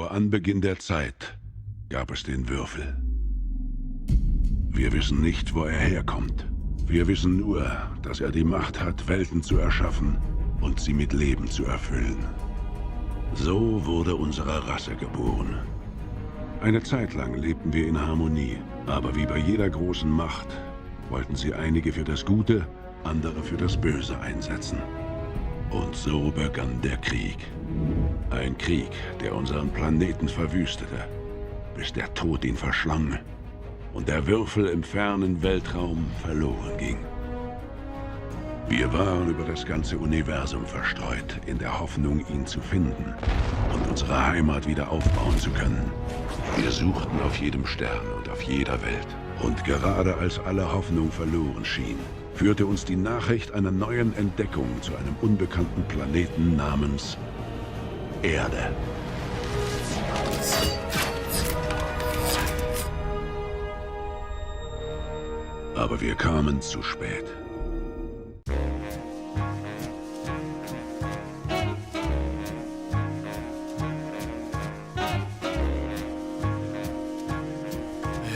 Vor Anbeginn der Zeit gab es den Würfel. Wir wissen nicht, wo er herkommt. Wir wissen nur, dass er die Macht hat, Welten zu erschaffen und sie mit Leben zu erfüllen. So wurde unsere Rasse geboren. Eine Zeit lang lebten wir in Harmonie, aber wie bei jeder großen Macht wollten sie einige für das Gute, andere für das Böse einsetzen. Und so begann der Krieg. Ein Krieg, der unseren Planeten verwüstete, bis der Tod ihn verschlang und der Würfel im fernen Weltraum verloren ging. Wir waren über das ganze Universum verstreut, in der Hoffnung, ihn zu finden und unsere Heimat wieder aufbauen zu können. Wir suchten auf jedem Stern und auf jeder Welt. Und gerade als alle Hoffnung verloren schien, führte uns die Nachricht einer neuen Entdeckung zu einem unbekannten Planeten namens Erde. Aber wir kamen zu spät.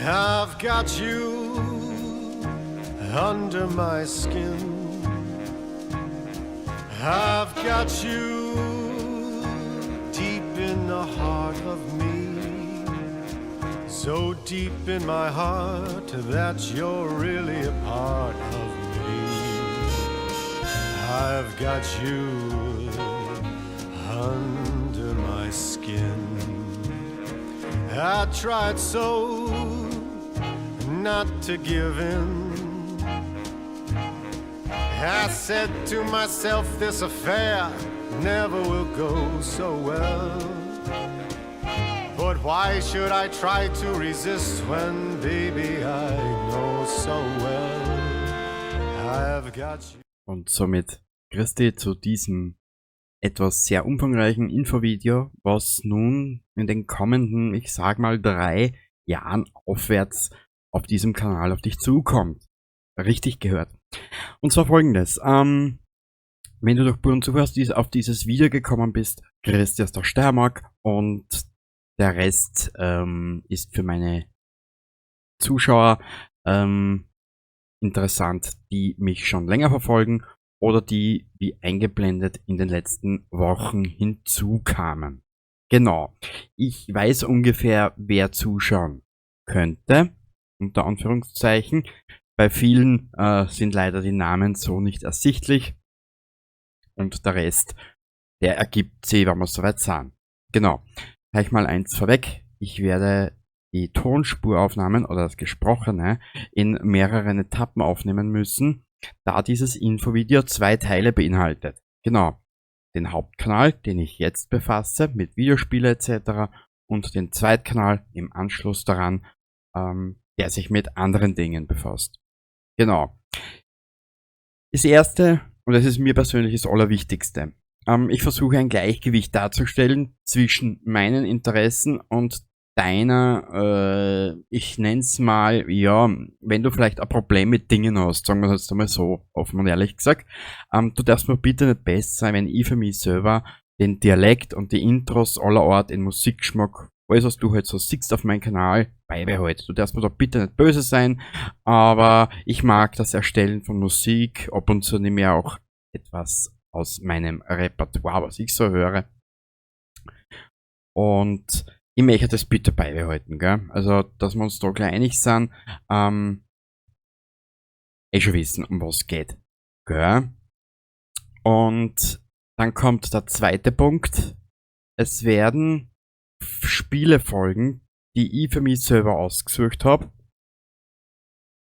I've got you under my skin. I've got you deep in the heart of me. So deep in my heart that you're really a part of me. I've got you under my skin. I tried so not to give in. I said to myself, this affair never will go so well. But why should I try to resist when, baby, I know so well I've got you. Und somit grüß dich zu diesem etwas sehr umfangreichen Infovideo, was nun in den kommenden, ich sag mal, 3 Jahren aufwärts auf diesem Kanal auf dich zukommt. Richtig gehört. Und zwar folgendes. Wenn du durch Buren Zufall auf dieses Video gekommen bist, grüß dich aus der Steiermark und der Rest ist für meine Zuschauer interessant, die mich schon länger verfolgen oder die, wie eingeblendet, in den letzten Wochen hinzukamen. Ich weiß ungefähr, wer zuschauen könnte, unter Anführungszeichen. Bei vielen sind leider die Namen so nicht ersichtlich und der Rest, der ergibt sich, wenn wir soweit sind. Gleich mal eins vorweg. Ich werde die Tonspuraufnahmen oder das Gesprochene in mehreren Etappen aufnehmen müssen, da dieses Infovideo 2 Teile beinhaltet. Den Hauptkanal, den ich jetzt befasse, mit Videospiele et cetera, und den Zweitkanal im Anschluss daran, der sich mit anderen Dingen befasst. Das erste, und das ist mir persönlich das Allerwichtigste, ich versuche ein Gleichgewicht darzustellen zwischen meinen Interessen und deiner, ich nenn's mal, ja, wenn du vielleicht ein Problem mit Dingen hast, sagen wir es jetzt einmal so, offen und ehrlich gesagt, du darfst mir bitte nicht besser sein, wenn ich für mich selber den Dialekt und die Intros aller Art in Musikgeschmack, alles was du halt so siehst auf meinem Kanal, beibehalte. Du darfst mir da bitte nicht böse sein, aber ich mag das Erstellen von Musik, ab und zu nehme ich auch etwas aus meinem Repertoire, was ich so höre. Und ich möchte das bitte beibehalten, gell? Also, dass wir uns da gleich einig sind, eh schon wissen, um was es geht, gell? Und dann kommt der zweite Punkt. Es werden Spiele folgen, die ich für mich selber ausgesucht hab,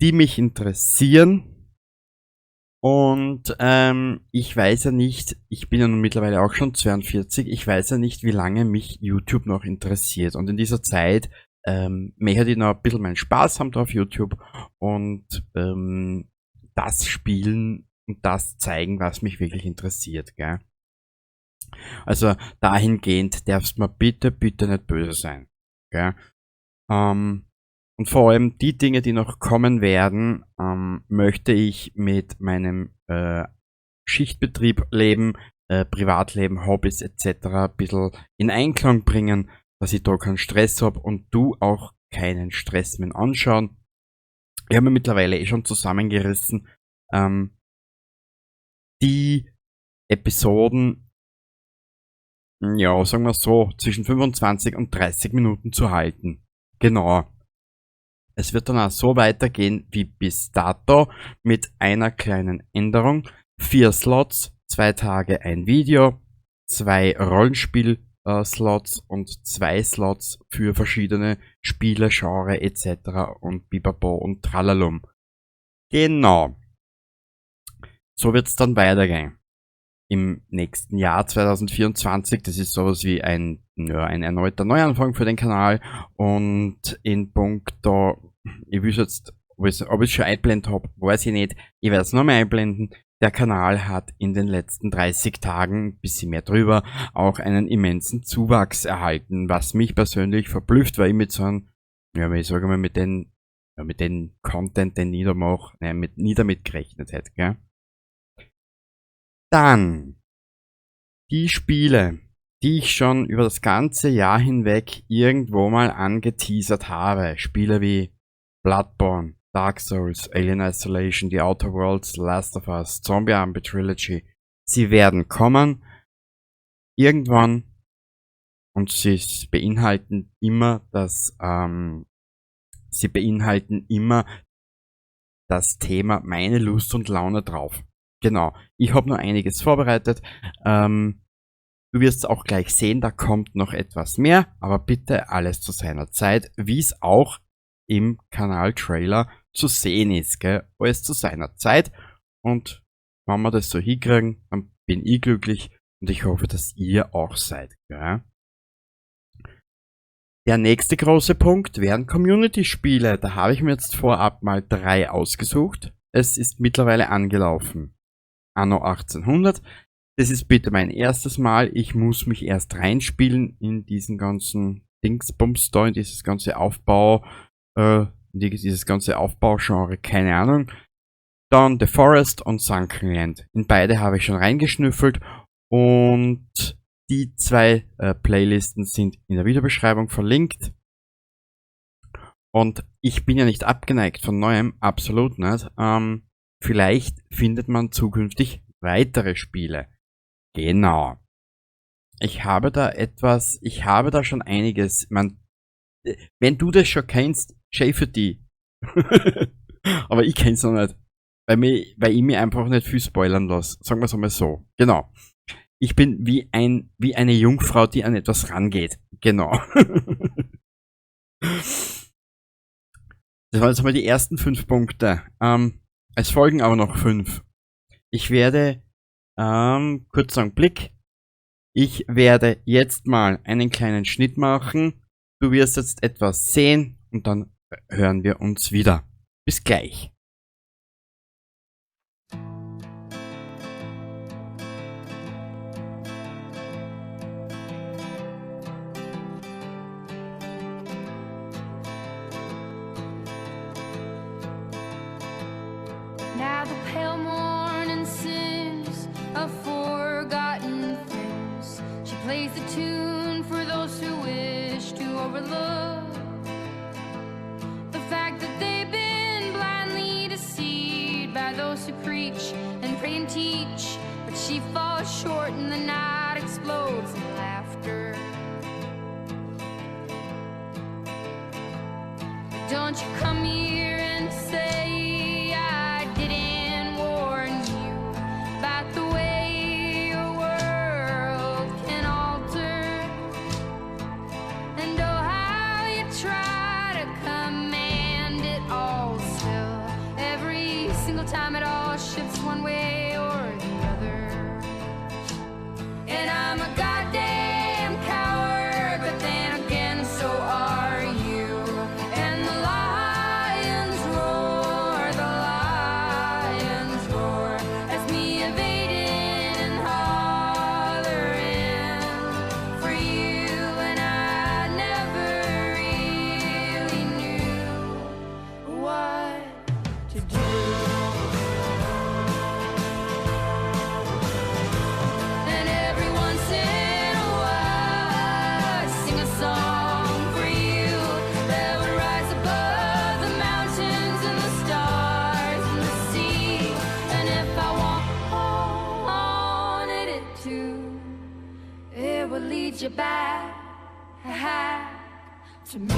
die mich interessieren. Und ich weiß ja nicht, ich bin ja nun mittlerweile auch schon 42, ich weiß ja nicht, wie lange mich YouTube noch interessiert. Und in dieser Zeit möchte ich noch ein bisschen meinen Spaß haben da auf YouTube und das spielen und das zeigen, was mich wirklich interessiert, gell? Also dahingehend darfst du mir bitte, bitte nicht böse sein, gell? Und vor allem die Dinge, die noch kommen werden, möchte ich mit meinem Schichtbetrieb leben, Privatleben, Hobbys et cetera ein bisschen in Einklang bringen. dass ich da keinen Stress hab und du auch keinen Stress mehr anschauen. Ich habe mir mittlerweile eh schon zusammengerissen, die Episoden, ja, sagen wir so, zwischen 25 und 30 Minuten zu halten. Genau. Es wird dann auch so weitergehen wie bis dato mit einer kleinen Änderung. 4 Slots, 2 Tage ein Video, 2 Rollenspiel-Slots und 2 Slots für verschiedene Spiele, Genre et cetera und Bibabo und Tralalum. Genau. So wird's dann weitergehen. Im nächsten Jahr 2024, das ist sowas wie ein erneuter Neuanfang für den Kanal und in puncto, ich weiß jetzt, ob ich's schon eingeblendet hab, weiß ich nicht, ich werd's noch mal einblenden. Der Kanal hat in den letzten 30 Tagen, ein bisschen mehr drüber, auch einen immensen Zuwachs erhalten, was mich persönlich verblüfft, weil ich mit so einem, ja, ich sage mal, mit den, ja, mit den Content, den ich da mach, ne, mit, nie damit gerechnet hätte, gell? Dann die Spiele, die ich schon über das ganze Jahr hinweg irgendwo mal angeteasert habe. Spiele wie Bloodborne, Dark Souls, Alien Isolation, The Outer Worlds, Last of Us, Zombie Army Trilogy. Sie werden kommen. Irgendwann. Und sie beinhalten immer das sie beinhalten immer das Thema meine Lust und Laune drauf. Genau. Ich hab noch einiges vorbereitet. Du wirst auch gleich sehen, da kommt noch etwas mehr, aber bitte alles zu seiner Zeit, wie es auch im Kanal-Trailer zu sehen ist, gell? Alles zu seiner Zeit und wenn wir das so hinkriegen, dann bin ich glücklich und ich hoffe, dass ihr auch seid, gell? Der nächste große Punkt wären Community-Spiele. Da habe ich mir jetzt vorab mal 3 ausgesucht. Es ist mittlerweile angelaufen. Anno 1800. Das ist bitte mein erstes Mal. Ich muss mich erst reinspielen in diesen ganzen Dingsbums da, in dieses ganze Aufbau in dieses ganze Aufbaugenre, keine Ahnung. Dann The Forest und Sunkenland. In beide habe ich schon reingeschnüffelt und die 2 Playlisten sind in der Videobeschreibung verlinkt. Und ich bin ja nicht abgeneigt von Neuem, absolut nicht. Vielleicht findet man zukünftig weitere Spiele. Genau. Ich habe da etwas, ich habe da schon einiges. Wenn du das schon kennst, schön für die. Aber ich kenn's noch nicht. Weil ich mich einfach nicht viel spoilern lasse. Sagen wir's einmal so. Genau. Ich bin wie eine Jungfrau, die an etwas rangeht. Genau. Das waren jetzt mal die ersten 5 Punkte. Es folgen aber noch 5. Ich werde, kurz einen Blick. Ich werde jetzt mal einen kleinen Schnitt machen. Du wirst jetzt etwas sehen und dann hören wir uns wieder. Bis gleich. Now the pale morning sings of forgotten things. She plays the tune for those who wish to overlook the fact that they've been blindly deceived by those who preach and pray and teach. But she falls short and the night explodes in laughter. But don't you come here and say I didn't warn you about the way your world can alter. And oh, how you try to command it all still. Every single time it all shifts one way or the other. And I'm a goddamn coward, but then again, so are you. And the lions roar, you back to me.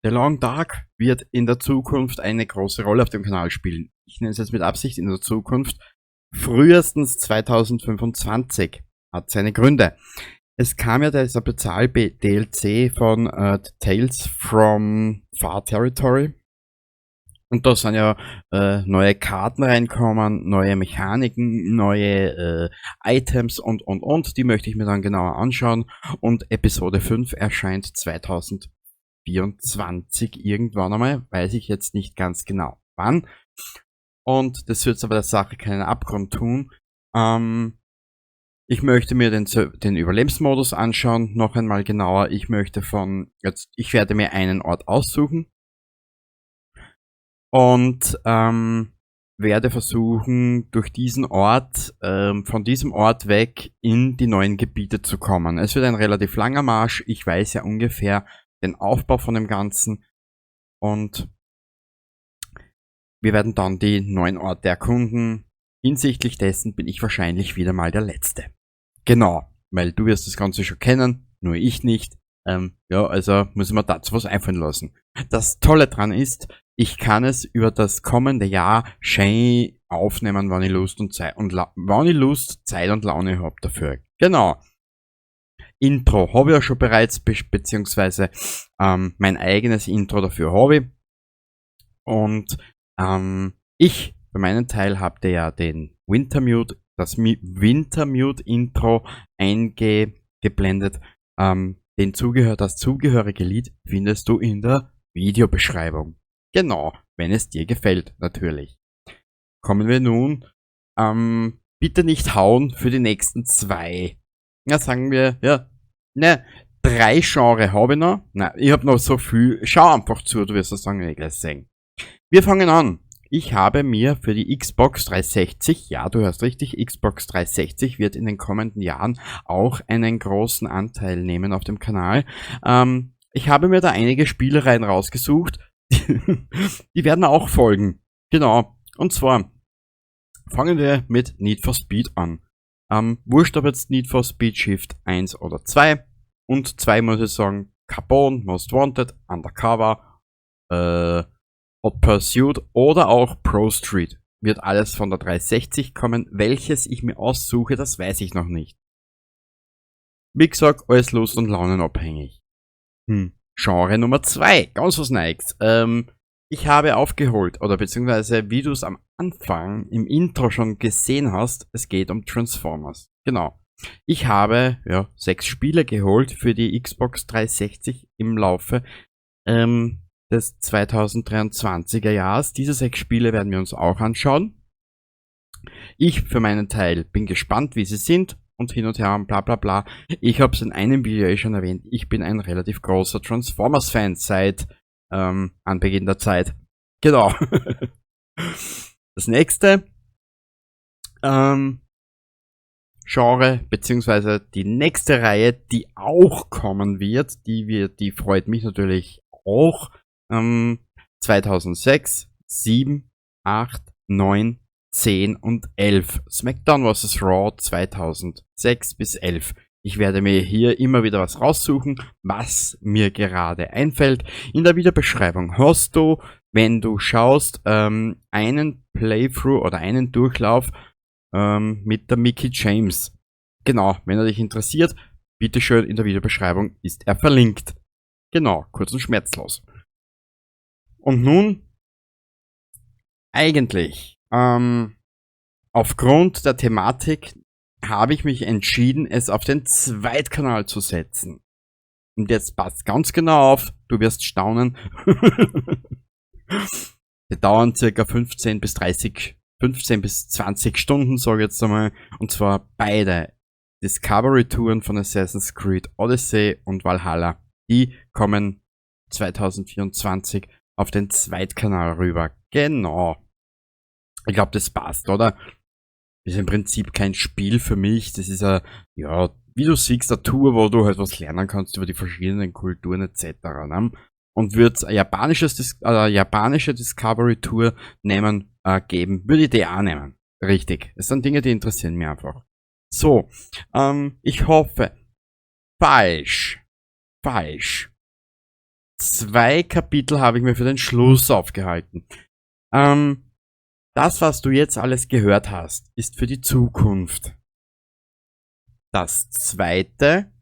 The Long Dark wird in der Zukunft eine große Rolle auf dem Kanal spielen. Ich nenne es jetzt mit Absicht in der Zukunft. Frühestens 2025. Hat seine Gründe. Es kam ja dieser Bezahl-DLC von Tales from Far Territory. Und da sind ja neue Karten reinkommen, neue Mechaniken, neue Items und, und. Die möchte ich mir dann genauer anschauen. Und Episode 5 erscheint 2024 irgendwann einmal, weiß ich jetzt nicht ganz genau wann. Und das wird aber der Sache keinen Abgrund tun. Ich möchte mir den Überlebensmodus anschauen, noch einmal genauer. Ich möchte von, jetzt, ich werde mir einen Ort aussuchen und werde versuchen, durch diesen Ort, von diesem Ort weg in die neuen Gebiete zu kommen. Es wird ein relativ langer Marsch. Ich weiß ja ungefähr den Aufbau von dem Ganzen und wir werden dann die neuen Orte erkunden. Hinsichtlich dessen bin ich wahrscheinlich wieder mal der Letzte. Genau, weil du wirst das Ganze schon kennen, nur ich nicht. Ja, also muss ich mir dazu was einfallen lassen. Das Tolle dran ist, ich kann es über das kommende Jahr schön aufnehmen, wann ich Lust und Zeit und wann ich Lust, Zeit und Laune hab dafür. Genau. Intro habe ich ja schon bereits, beziehungsweise mein eigenes Intro dafür habe ich. Und ich, für meinen Teil, habt ihr ja den Wintermute, das Wintermute Intro eingeblendet. Das zugehörige Lied findest du in der Videobeschreibung. Genau, wenn es dir gefällt, natürlich. Kommen wir nun, bitte nicht hauen für die nächsten zwei. Ja, sagen wir, ja, ne, 3 Genre habe ich noch. Nein, ich hab noch so viel. Schau einfach zu, du wirst das dann eh gleich sehen. Wir fangen an. Ich habe mir für die Xbox 360, ja, du hörst richtig, Xbox 360 wird in den kommenden Jahren auch einen großen Anteil nehmen auf dem Kanal. Ich habe mir da einige Spielereien rausgesucht. Die werden auch folgen. Genau. Und zwar fangen wir mit Need for Speed an. Wurscht ob jetzt Need for Speed Shift 1 oder 2. Und 2 muss ich sagen, Carbon, Most Wanted, Undercover, Hot Pursuit oder auch Pro Street. Wird alles von der 360 kommen. Welches ich mir aussuche, das weiß ich noch nicht. Wie gesagt, alles Lust- und Launenabhängig. Genre Nummer 2, ganz was Neues. Ich habe aufgeholt, oder beziehungsweise wie du es am Anfang im Intro schon gesehen hast, es geht um Transformers. Genau. Ich habe ja 6 Spiele geholt für die Xbox 360 im Laufe des 2023er Jahres. Diese 6 Spiele werden wir uns auch anschauen. Ich für meinen Teil bin gespannt, wie sie sind und hin und her und bla bla bla. Ich hab's in einem Video eh schon erwähnt, ich bin ein relativ großer Transformers-Fan seit Anbeginn der Zeit. Genau. Das nächste Genre, beziehungsweise die nächste Reihe, die auch kommen wird, die freut mich natürlich auch, 2006, 7, 8, 9, 10 und 11. SmackDown vs. Raw 2006 bis 11. Ich werde mir hier immer wieder was raussuchen, was mir gerade einfällt. In der Videobeschreibung hast du, wenn du schaust, einen Playthrough oder einen Durchlauf mit der Mickie James. Genau, wenn er dich interessiert, bitteschön, in der Videobeschreibung ist er verlinkt. Genau, kurz und schmerzlos. Und nun, eigentlich, aufgrund der Thematik habe ich mich entschieden, es auf den Zweitkanal zu setzen. Und jetzt passt ganz genau auf, du wirst staunen. Die dauern circa 15 bis 30, 15 bis 20 Stunden, sag ich jetzt einmal. Und zwar beide Discovery-Touren von Assassin's Creed Odyssey und Valhalla. Die kommen 2024 auf den Zweitkanal rüber. Genau. Ich glaub, das passt, oder? Ist im Prinzip kein Spiel für mich. Das ist ja, ja, wie du siehst, eine Tour, wo du halt was lernen kannst über die verschiedenen Kulturen et cetera, ne? Und würd's eine japanische Discovery Tour nehmen, geben, würde ich die auch nehmen. Richtig. Es sind Dinge, die interessieren mich einfach. So, ich hoffe, falsch, falsch. 2 Kapitel habe ich mir für den Schluss aufgehalten. Das, was du jetzt alles gehört hast, ist für die Zukunft. Das zweite,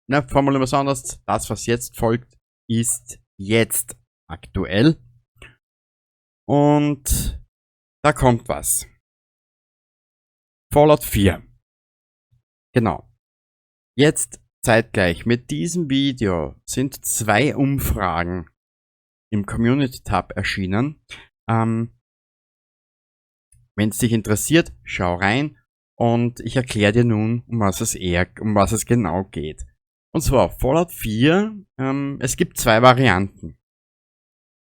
na, formulieren wir es anders, das, was jetzt folgt, ist jetzt aktuell. Und da kommt was. Fallout 4. Genau. Jetzt zeitgleich mit diesem Video sind 2 Umfragen im Community Tab erschienen. Wenn es dich interessiert, schau rein und ich erkläre dir nun, um was es genau geht. Und zwar Fallout 4, es gibt 2 Varianten.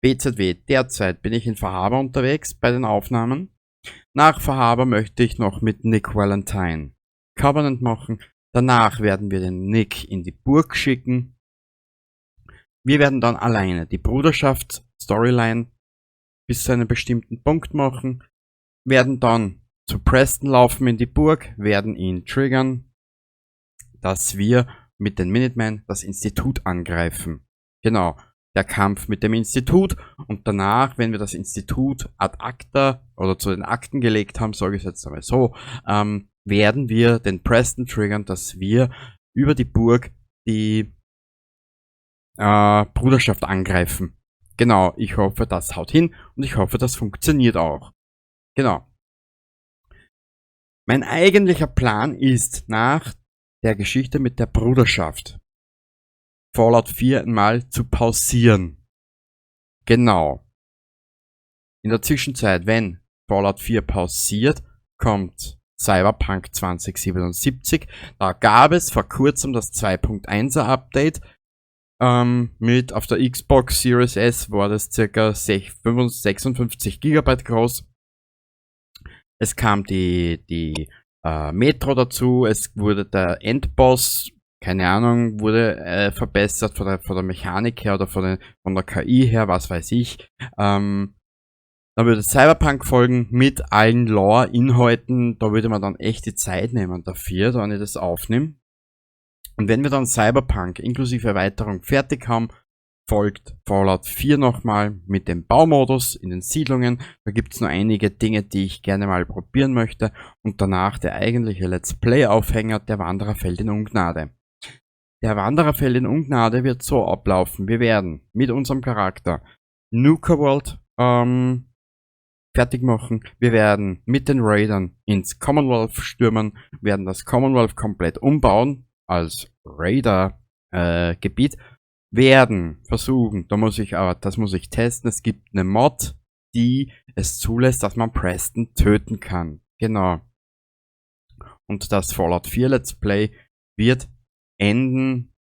BZW, derzeit bin ich in Far Harbor unterwegs bei den Aufnahmen. Nach Far Harbor möchte ich noch mit Nick Valentine Covenant machen. Danach werden wir den Nick in die Burg schicken. Wir werden dann alleine die Bruderschaft-Storyline bis zu einem bestimmten Punkt machen, werden dann zu Preston laufen in die Burg, werden ihn triggern, dass wir mit den Minutemen das Institut angreifen. Genau, der Kampf mit dem Institut und danach, wenn wir das Institut ad acta oder zu den Akten gelegt haben, sage ich es jetzt einmal so, werden wir den Preston triggern, dass wir über die Burg die Bruderschaft angreifen. Genau, ich hoffe, das haut hin und ich hoffe, das funktioniert auch. Genau. Mein eigentlicher Plan ist, nach der Geschichte mit der Bruderschaft Fallout 4 mal zu pausieren. Genau. In der Zwischenzeit, wenn Fallout 4 pausiert, kommt Cyberpunk 2077. Da gab es vor kurzem das 2.1er Update. Mit auf der Xbox Series S war das circa 56 GB groß. Es kam die Metro dazu, es wurde der Endboss, keine Ahnung, wurde verbessert von der Mechanik her oder von der KI her, was weiß ich. Dann würde Cyberpunk folgen mit allen Lore-Inhalten, da würde man dann echt die Zeit nehmen dafür, wenn ich das aufnehme. Und wenn wir dann Cyberpunk inklusive Erweiterung fertig haben, folgt Fallout 4 nochmal mit dem Baumodus in den Siedlungen. Da gibt's noch einige Dinge, die ich gerne mal probieren möchte. Und danach der eigentliche Let's Play-Aufhänger, der Wanderer fällt in Ungnade. Der Wanderer fällt in Ungnade wird so ablaufen. Wir werden mit unserem Charakter Nuka World fertig machen. Wir werden mit den Raidern ins Commonwealth stürmen, werden das Commonwealth komplett umbauen als Raider-Gebiet, werden versuchen, das muss ich testen, es gibt eine Mod, die es zulässt, dass man Preston töten kann. Genau. Und das Fallout 4 Let's Play wird enden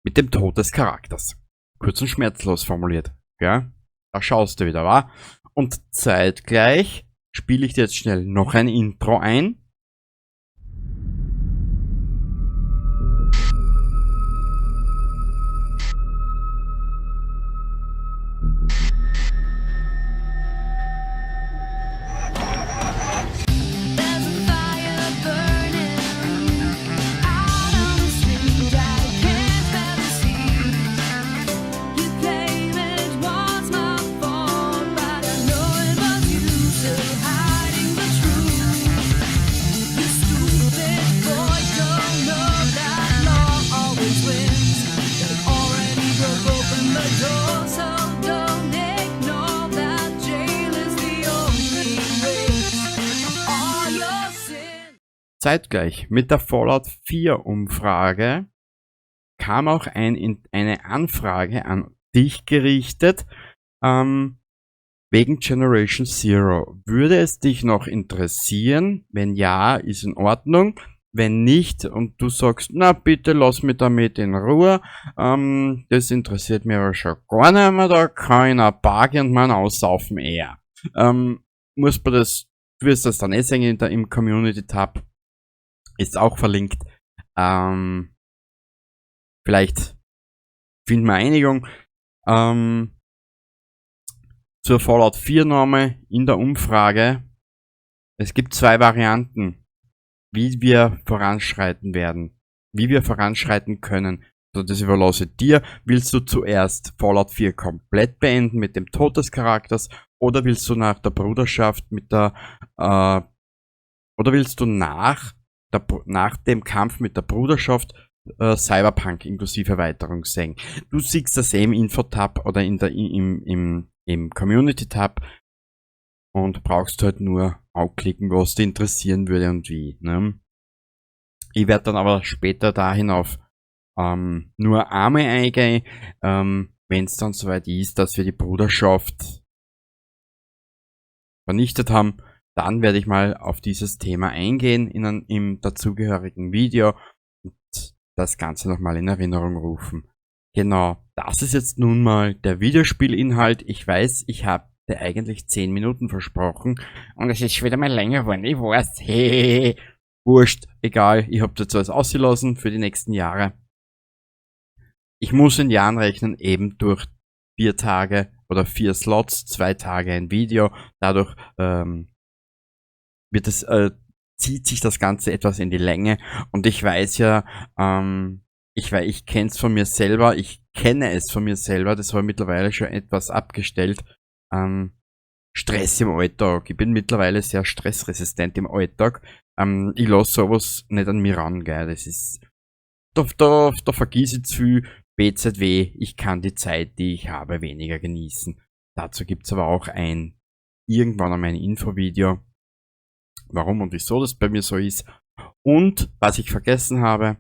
mit dem Tod des Charakters. Kurz und schmerzlos formuliert. Ja? Da schaust du wieder, wa? Und zeitgleich spiele ich dir jetzt schnell noch ein Intro ein. Zeitgleich mit der Fallout 4 Umfrage kam auch eine Anfrage an dich gerichtet, wegen Generation Zero. Würde es dich noch interessieren? Wenn ja, ist in Ordnung. Wenn nicht und du sagst, na bitte lass mich damit in Ruhe, das interessiert mich aber schon gar nicht mehr, da kann ich ein Party und mein Aussaufen eher. Muss man das, du wirst das dann eh sehen im Community Tab. Ist auch verlinkt. Vielleicht finden wir Einigung. Zur Fallout 4 nochmal in der Umfrage. Es gibt zwei Varianten, wie wir voranschreiten werden, wie wir voranschreiten können. Also das überlasse ich dir. Willst du zuerst Fallout 4 komplett beenden mit dem Tod des Charakters oder willst du nach der Bruderschaft mit der oder willst du nach dem Kampf mit der Bruderschaft Cyberpunk inklusive Erweiterung sehen? Du siehst das eh im Info-Tab oder im Community-Tab und brauchst halt nur anklicken, was dich interessieren würde und wie. Ne? Ich werde dann aber später da hinauf nur einmal eingehen, wenn es dann soweit ist, dass wir die Bruderschaft vernichtet haben, dann werde ich mal auf dieses Thema eingehen im dazugehörigen Video und das Ganze nochmal in Erinnerung rufen. Genau, das ist jetzt nun mal der Videospielinhalt. Ich weiß, ich habe dir eigentlich 10 Minuten versprochen und es ist schon wieder mal länger geworden, ich weiß. Hey, wurscht, egal, ich habe dazu alles ausgelassen für die nächsten Jahre. Ich muss in Jahren rechnen, eben durch 4 Tage oder 4 Slots, 2 Tage ein Video. Dadurch zieht sich das Ganze etwas in die Länge. Und ich weiß ja, ich kenn's von mir selber, ich kenne es von mir selber, das habe ich mittlerweile schon etwas abgestellt. Stress im Alltag. Ich bin mittlerweile sehr stressresistent im Alltag. Ich lasse sowas nicht an mir ran, gell. Das ist, da vergiss ich zu viel. BZW, ich kann die Zeit, die ich habe, weniger genießen. Dazu gibt's aber auch irgendwann einmal ein Infovideo, warum und wieso das bei mir so ist. Und, was ich vergessen habe,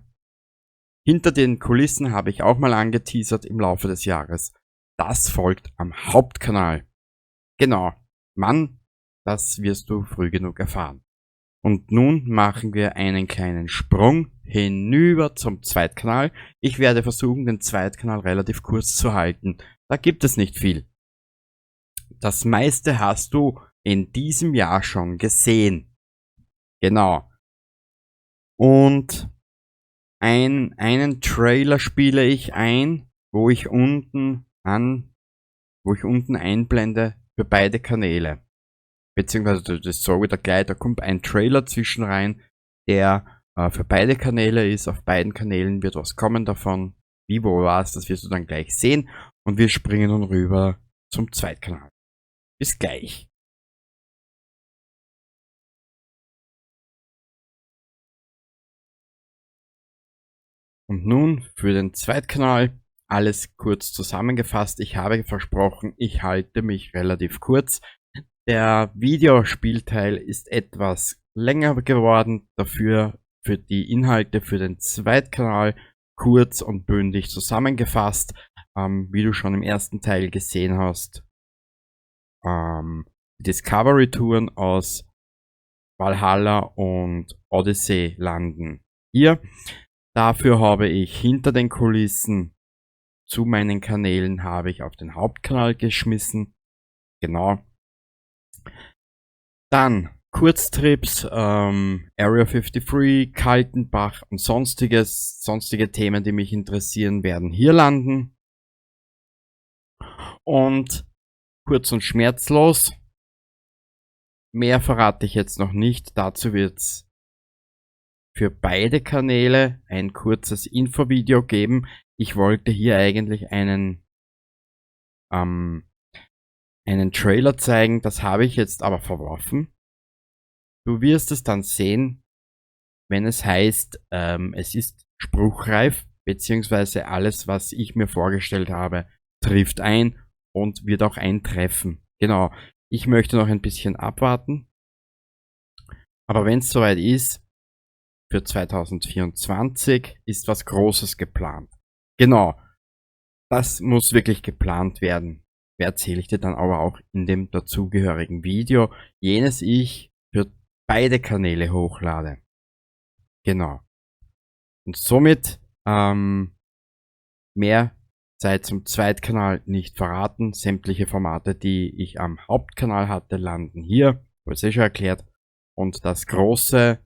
hinter den Kulissen habe ich auch mal angeteasert im Laufe des Jahres. Das folgt am Hauptkanal. Genau, Mann, das wirst du früh genug erfahren. Und nun machen wir einen kleinen Sprung hinüber zum Zweitkanal. Ich werde versuchen, den Zweitkanal relativ kurz zu halten. Da gibt es nicht viel. Das meiste hast du in diesem Jahr schon gesehen. Genau. Und einen Trailer spiele ich ein, wo ich unten einblende für beide Kanäle. Beziehungsweise, das sage ich da gleich, da kommt ein Trailer zwischen rein, der für beide Kanäle ist. Auf beiden Kanälen wird was kommen davon. Wie, wo, was, das wirst du dann gleich sehen. Und wir springen nun rüber zum Zweitkanal. Bis gleich. Und nun für den Zweitkanal alles kurz zusammengefasst. Ich habe versprochen, ich halte mich relativ kurz. Der Videospielteil ist etwas länger geworden, dafür für die Inhalte für den Zweitkanal kurz und bündig zusammengefasst, wie du schon im ersten Teil gesehen hast. Discovery-Touren aus Valhalla und Odyssey landen hier. Dafür habe ich hinter den Kulissen zu meinen Kanälen habe ich auf den Hauptkanal geschmissen. Genau. Dann Kurztrips, Area 53, Kaltenbach und sonstige Themen, die mich interessieren, werden hier landen. Und kurz und schmerzlos. Mehr verrate ich jetzt noch nicht. Dazu wird's für beide Kanäle ein kurzes Infovideo geben. Ich wollte hier eigentlich einen Trailer zeigen, das habe ich jetzt aber verworfen. Du wirst es dann sehen, wenn es heißt, es ist spruchreif, beziehungsweise alles, was ich mir vorgestellt habe, trifft ein und wird auch eintreffen. Genau, ich möchte noch ein bisschen abwarten, aber wenn es soweit ist, für 2024 ist was Großes geplant. Genau, das muss wirklich geplant werden. Erzähle ich dir dann aber auch in dem dazugehörigen Video, jenes ich für beide Kanäle hochlade. Genau. Und somit mehr Zeit zum Zweitkanal nicht verraten. Sämtliche Formate, die ich am Hauptkanal hatte, landen hier. Habe ich eh schon erklärt. Und das große,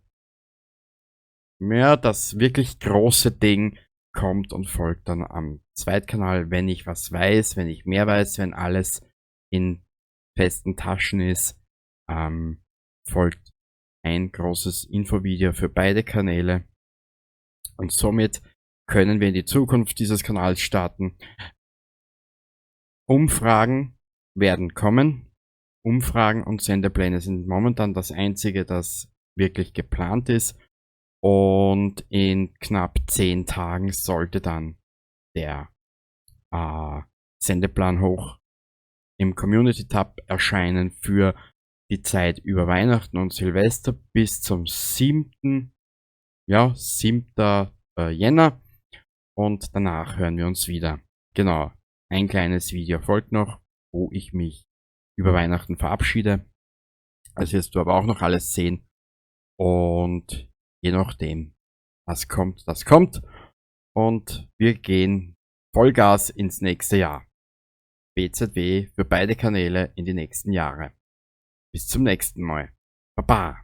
ja, das wirklich große Ding kommt und folgt dann am Zweitkanal, wenn ich was weiß, wenn ich mehr weiß, wenn alles in festen Taschen ist, folgt ein großes Infovideo für beide Kanäle. Und somit können wir in die Zukunft dieses Kanals starten. Umfragen werden kommen. Umfragen und Sendepläne sind momentan das Einzige, das wirklich geplant ist. Und in knapp 10 Tagen sollte dann der Sendeplan hoch im Community Tab erscheinen für die Zeit über Weihnachten und Silvester bis zum 7. Ja, 7. Jänner. Und danach hören wir uns wieder. Genau, ein kleines Video folgt noch, wo ich mich über Weihnachten verabschiede. Das wirst du aber auch noch alles sehen. Und je nachdem, was kommt, das kommt. Und wir gehen Vollgas ins nächste Jahr. BZW für beide Kanäle in die nächsten Jahre. Bis zum nächsten Mal. Baba.